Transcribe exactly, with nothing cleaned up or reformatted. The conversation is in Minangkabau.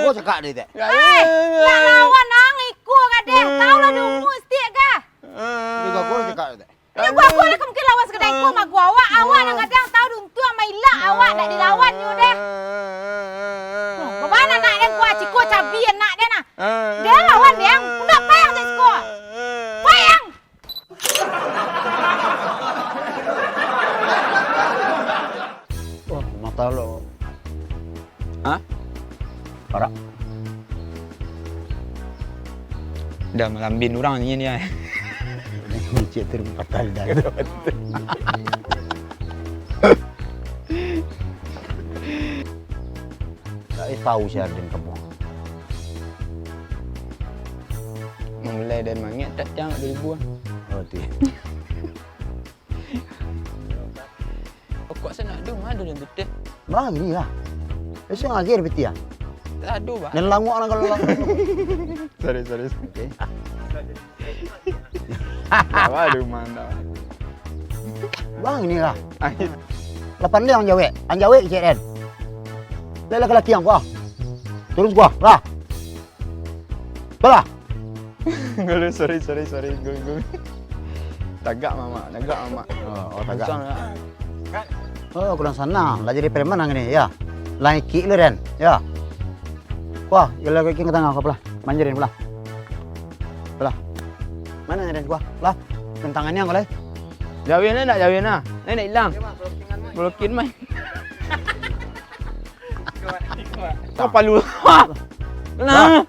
Bago cakak dek, Tek? Ai, nak lawan ang iko gadeh. Tau lah di umua sitiak kah? Di bago cakak dek, Tek? Yo, bago lah ka mungkin lawan sakadar iko mah. Awak, awak nan gadang tau di untuang mailak awak, ndak dilawan nyo deh. Huh, babana anak den ko, ciko cabi anak den ah. Den lawan den, ndak payah dek siko. Payah. Wah, mata lo. Hah? Parak. Dah malambin urang ni, ni, ah. Cik tu patah lidah. Tak tahu si Arden kabuang. Mamulai Dan mangek tak cang dua ribu ah. Oh, tu. Pokok sanak tu mah dulu yang betul. Bang, ni lah. Esok lagi ada peti ah. Tak ada, Pak. Dan languak lah kalau languak. Sorry, sorry. Okey. Apa tu, mantap. Bang, ni lah. Ai. Lapan dia ang jawek. Ang jawek, cek, Den. Lah, lah, laki ang, kuah. Turun, kuah. Lah. Belah. Gulu, sorry, sorry, sorry. Gulu, gulu. Tagak, Mamak. Tagak, Mamak. Oh, oh, tagak. Susah, nak. Oh, kurang sanang. Lah jadi preman ang ni, ya. Lah ikik lu, Den. Ya. Wah, ya lah, ikik ke tangah, kau pelah. Manjarin pelah. Pelah. Mana, Den, gua? Pelah. Tantangannya, kau, lai. Jawin, nak jawin, nah. Lai nak hilang. Blokin, mai. Kau palu. Nah.